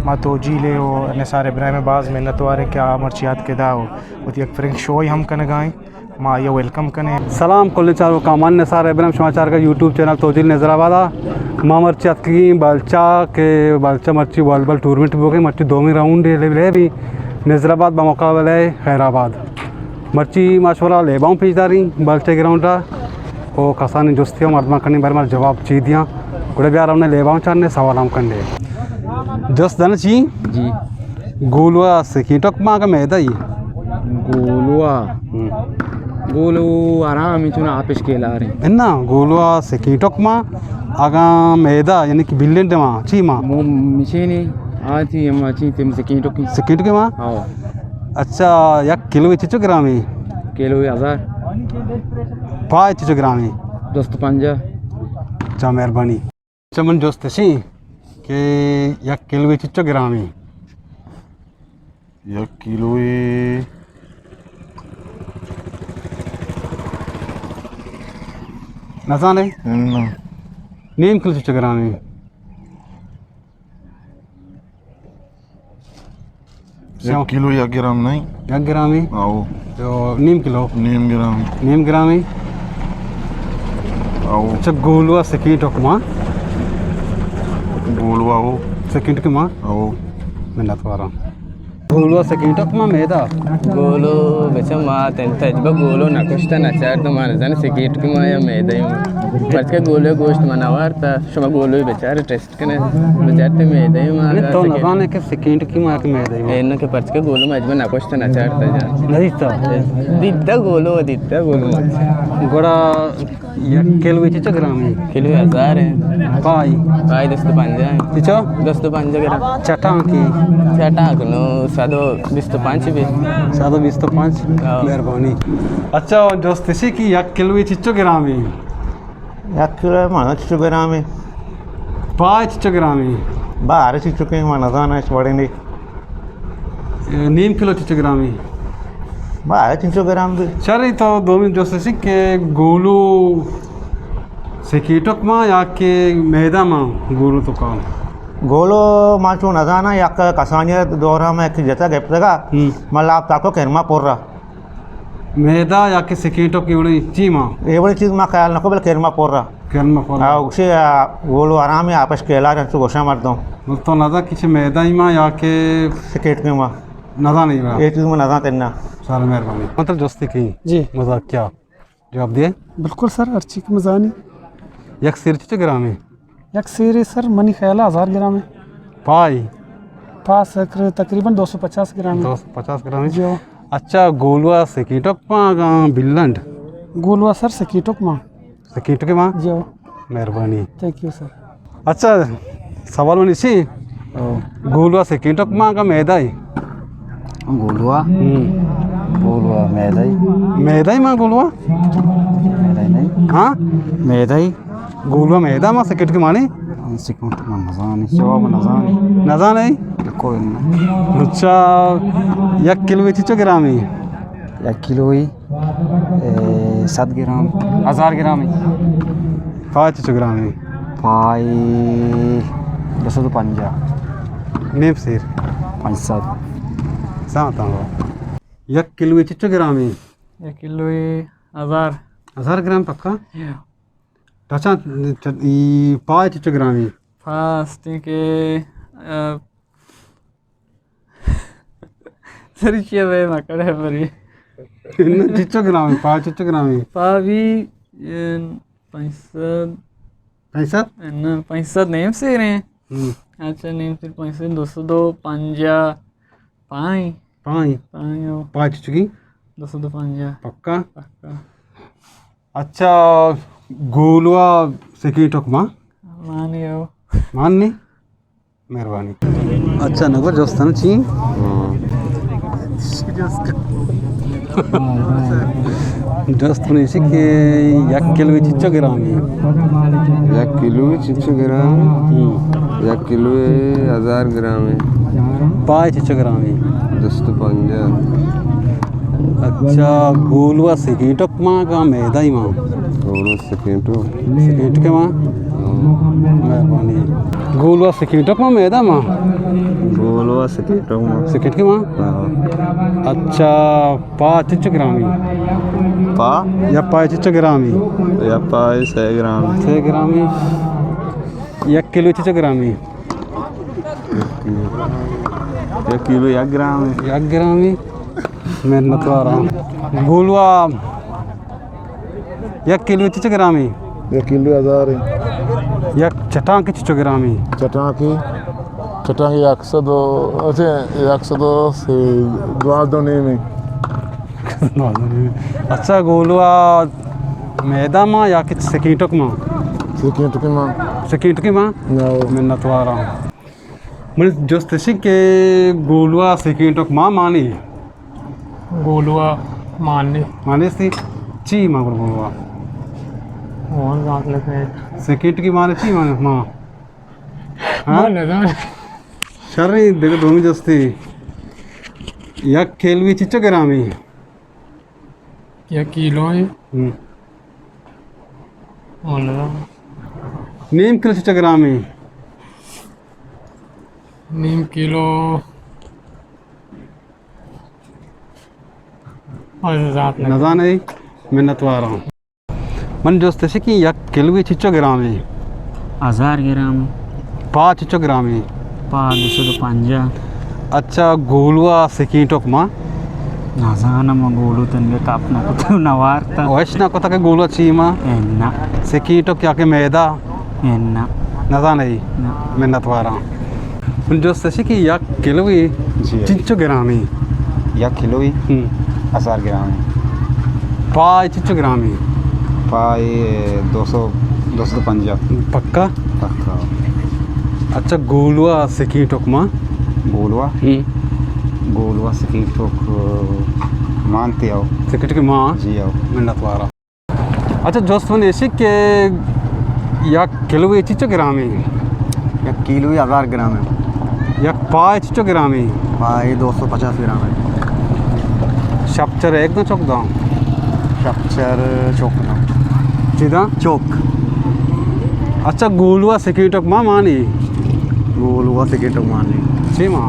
ما توجیل ءِ ءُ نثار ابراہیم ءِ باز منتوار ایں کہ آ مرچی اتک ادا ءُ وتی یک پرنک شو ءَ ہم کنگ ءَ ایں۔ ما آئی ءَ ویلکم کنیں۔ سلام کلیں چاروکاں، من نثار ابراہیم، شما چارگ ءَ یوٹیوب چینل توجیل نظر آباد ءَ۔ ما مرچی اتکگیں بلچا کہ بلچا مرچی والی بال ٹورنمنٹ بوگ ءَ، مرچی دومی راؤنڈ ءِ لیب ءَ بی نظر آباد بمقابلہ خیر آباد۔ مرچی ما شمارا لیباں پیش داریں بلچے گراؤنڈ ءَ، او کسانیں جستے ءُ مردماں کنیں، بارے مارا جواب چی دیاں۔ گڑا بیا رونے لیباں چارنے، سوال ہم کنیں۔ جست دن چی؟ جی۔ گولوا سکیں ٹک ما اگاں میدہ ای؟ گولوا۔ ہم۔ گولو آرام چون آپش کیلاریں۔ انا گولوا سکیں ٹک ما اگاں میدہ یعنی کہ بلنڈ ما چی ما؟ مو-، مشینی آتی ہم چی تم سکیں ٹک۔ سکیں ٹک ما؟ ہاں۔ اچھا، یک کلو چچو گرامے؟ کلو ہزار۔ پائے چچو گرامے؟ دو سد پنجاہ۔ اچھا، مہربانی۔ اچھا، من جست اش ایں کہ یک کلو چچو گرامے؟ یک کلو نزانے؟ نہ۔ نیم کلو چچو گرامے؟ یک کلو یک گرام نہیں۔ یک گرامے؟ آؤ۔ تو نیم کلو؟ نیم گرام۔ نیم گرامے؟ آؤ۔ اچھا، گولوا سکیں ٹک ما؟ گولوا ہو۔ سکیں ٹک ما؟ آؤ۔ منت واراں۔ گولوا سکیں ٹک ما میدہ؟ گولو بچہ ما تن تجبہ گولو نکشتہ نچارتہ، ما نزان سکیں ٹک ما یا میدہ ما۔ پرچکہ گولو گوشت ما نوارتہ، شما گولو بچار ٹیسٹ کنے، بچارتے میدہ ما۔ نہیں، تو نزانے کہ سکیں ٹک ما کہ میدہ ما۔ اے نہ کہ پرچکہ گولو ما اجبہ نکشتہ نچارتہ جان۔ ندیتہ؟ دیتہ گولو، دیتہ گولو ما۔ گڑا یک کلوے چچو گرامے؟ کلوے ہزار ایں۔ پائی؟ پائی دو سد پنجاہ ایں۔ چچو؟ دو سد پنجاہ گرام۔ چٹانکے؟ چٹانک نو سد و بیست و پنچ بی۔ سد و بیست و پنچ؟ ہاں۔ مہربانی۔ اچھا، جست اش ایں کہ یک کلوے چچو گرامے؟ یک کلو من چچو گرامے؟ پائی چچو گرامے؟ بارے چچو کہ من نزاناں، اش وڑے نہیں۔ اے، نیم کلو چچو گرامے؟ بارے چچو گرام بی۔ شر، تو دومی جست اش ایں کہ گولو سکیں ٹک ما یا کہ میدہ ما گولو تو کا؟ گولو ما چو نزاناں، یک کسانی دورا ما یک جتا گپتگا، ہم۔ ما لاپ تاکو کرما پورا۔ میدہ یا کہ سکیں ٹک، اے وڑیں چی ما؟ اے وڑیں چیز ما خیال نکو، بلے کرما پورا۔ کرما پورا۔ آ، گوشے، آ، گولو آرام ایں، آپش کیلار ایں، چو گوشاں مردم۔ بس تو نزان کہ چہ میدہ ای ما یا کہ سکیں ٹک ما؟ نزان ای ما۔ اے چیز ما نزان تنا۔ سر مہربانی۔ مطلب جستی کی؟ جی۔ مزاق کیا؟ جواب دے۔ بالکل سر، ہر چی کہ مزانی۔ یک سیر چچو گرامے؟ یک سیرے سر منی خیال ہزار گرامے۔ پائی؟ پا سکر تقریباً دو سو پچاس گرامے۔ دو سو پچاس گرامے؟ جی ہو۔ اچھا، گولوا سکیں ٹک ما گاں بلنڈ؟ گولوا سر سکیں ٹک ما۔ سکیں ٹک ما؟ جی ہو۔ مہربانی۔ Thank you sir. اچھا، سوال منی چی؟ او۔ گولوا سکیں ٹک ما گاں میدہ ای؟ گولوا؟ ہم۔ گولوا میدہ ای۔ میدہ ای ما گولوا؟ میدہ ای نہیں۔ ہاں؟ میدہ ای۔ گولوا میدہ ما سکیں ٹک مانے؟ سکیں ٹک ما نزانی، جواب نزانی۔ نزانے؟ کوئی نہیں۔ اچھا، یک کلوے چچو گرامے؟ یک کلوے؟ اے، سد گرام، ہزار گرام۔ پائی چچو گرامے؟ پائی دو سد و پنجاہ۔ نیم سیر؟ پنچ سد۔ ساعت آنگو۔ یک کلوے چچو گرامے؟ یک کلوے ہزار۔ ہزار گرام پکا؟ یا۔ ٹچا، ای پائی چچو گرامے؟ پا استیں کہ، آ، سر چیا بے مکڑے بری۔ نہ، چچو گرامے، پا چچو گرامے؟ پا بی، اے، پنچ سد۔ پنچ سد؟ نہ، پنچ سد نیم سیریں۔ ہم۔ اچھا، نیم سیر پنچ سد، دو سد و پنجاہ۔ پائیں۔ پائیں۔ پائیں، او۔ پا چچو گی؟ دو سد و پنجاہ۔ پکا؟ پکا۔ اچھا، گولوا سکیں ٹک ما؟ مانی او۔ مان نی؟ مہربانی۔ اچھا، نگو جستن چی؟ ہاں۔ جست کنی چی کہ یک کلوے چچو گرامے؟ یک کلوے چچو گرامے؟ ہم۔ یک کلوے ہزار گرامے۔ پائے چچو گرامے؟ دو سد و پنجاہ۔ اچھا، گولوا سکیں ٹک ما گاں میدہ ای ما؟ گولوا سکیں ٹک۔ سکیں ٹک ما؟ ہاں۔ مہربانی۔ گولوا سکینٹک ما میدا ما؟ گولوا سکینٹک ما۔ سکینٹک ما؟ ہاں۔ اچھا، پا چچو گرامی؟ پا؟ یا پا چچو گرامی؟ یا پا سے گرام۔ سے گرامی۔ یک کلو چچو گرامی؟ یک کلو یک گرام۔ یک گرامی۔ منت وارا۔ گولوا یک کلو چچو گرامی؟ یک کلو ہزار ہے۔ یک چٹانکی چچو گرامی؟ چٹانکی، چٹانکی یک سد و، اچھا، یک سد و دوازدہ و نیم ہے۔ اچھا، گولوا میدا ما یا کہ سکینٹک ما؟ سکینٹک ما۔ سکینٹک ما؟ منت وارا۔ من جست اش کہ گولوا سکینٹک ما مانی؟ گولوا مانی۔ مانی سی؟ چی ما گولوا؟ سکینٹک ما چی مانی؟ ما۔ ہاں؟ شری دگہ دومی جستی۔ یک کلوی چچو گرامی؟ یک کلو ہے۔ ہم۔ نیم کلو چچو گرامی؟ نیم کلو۔ نزانے، منت وارا۔ من جست اش کہ یک کلوی چچو گرامی؟ ہزار گرام۔ پا چچو گرامی؟ پا دو سد و پنجاہ۔ اچھا، گولوا سکینٹک ما؟ نزانم، گولو تنگہ کپ نہ کتہ، نہ وارتہ۔ وش نہ کتہ کہ گولوا چی ما؟ اے نہ۔ سکینٹک یا کہ میدا؟ اے نہ۔ نزانے؟ نہ۔ منت وارا۔ من جست اش کہ یک کلوی، جی، چنچو گرامی؟ یک کلوی؟ ہم۔ ہزار گرامی۔ پا چنچو گرامی؟ پا دو سو، دو سد و پنجاہ۔ پکا؟ پکا۔ اچھا، گولوا سکینٹک ما؟ گولوا؟ ہم۔ گولوا سکینٹک مانتے ہو؟ سکینٹک ما؟ جی ہو۔ منت وارا۔ اچھا، جست من ایشی کہ یک کلوی چچو گرامی؟ یک کلوی ہزار گرام ہے۔ یک پائے چچو گرامی؟ پائے دو سو پچاس گرام ہے۔ شپچر ایک داں چوک داں؟ شپچر چوک داں۔ چی داں؟ چوک۔ اچھا، گولوا سکینٹک ما مانی؟ گولوا سکینٹک مانی۔ چی ما؟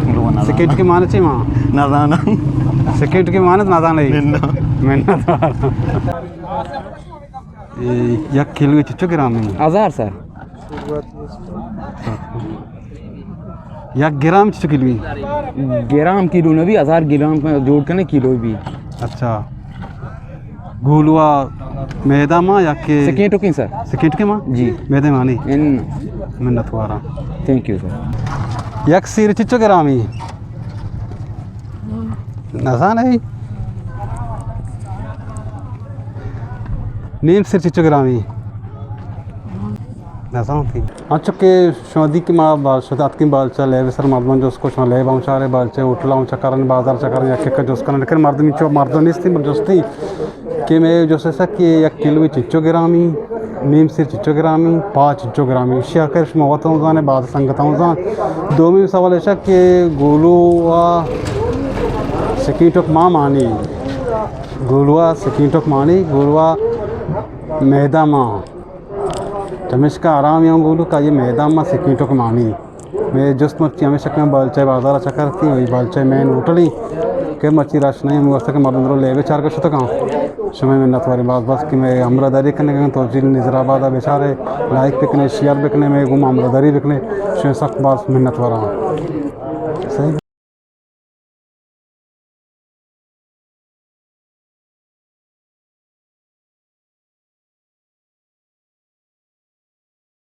گولوا نہ سکینٹک مانی چی ما؟ نہ زاناں۔ سکینٹک مانی نہ زاناں۔ نہ۔ منت وارا۔ اے، یک کلوی چچو گرامی؟ ہزار سر۔ یک گرام چچو کلوی؟ گرام کلو نہ بی، ہزار گرام جوڑ کنے کلو بی۔ اچھا۔ گولوا میدا ما یا کہ سکینٹکیں سر؟ سکینٹکیں ما؟ جی۔ میدے مانی؟ ان۔ منت وارا۔ Thank you sir. یک سیر چچو گرامی؟ نزانے۔ نیم سیر چچو گرامی؟ نزانتی۔ انچو کہ شما دی کہ ما بال شد اتکیں بالچہ لیب سر مردمان جست کو شما لیب ہم چارے بالچہ ہوٹل ہم چکرن بازار چکرن یک یک جست کنن لیکن مردم چو مردم نیستی مر جستی کہ میں جست ایسا کہ یک کلوی چچو گرامی، نیم سیر چچو گرامی، پا چچو گرامی۔ اشی آخر شما وت ہم زانے، بعض سنگت ہم زان۔ دومی سوال ایشا کہ گولوا سکینٹک ما مانی، گولوا سکینٹک مانی، گولوا میدا ما۔ چمیشکا آرام یاں گولو کہ یہ میدا ما سکینٹک مانی۔ میں جست مرچی ہمیشہ کہ میں بالچہ بازار چکر تھی، وہی بالچہ مین ہوٹل ہی کہ مرچی رش نہیں، ہم واسطے کہ مردم درو لیبے چار کر شتکاں۔ شمئے منت واریں باز باز کہ میں ہمراہ داری کنگا، تو جن نظر آباد بیچارے لائک بکنے، شیئر بکنے، میں گم ہمراہ داری بکنے، شمئے سخت باز منت واراں۔ صحیح۔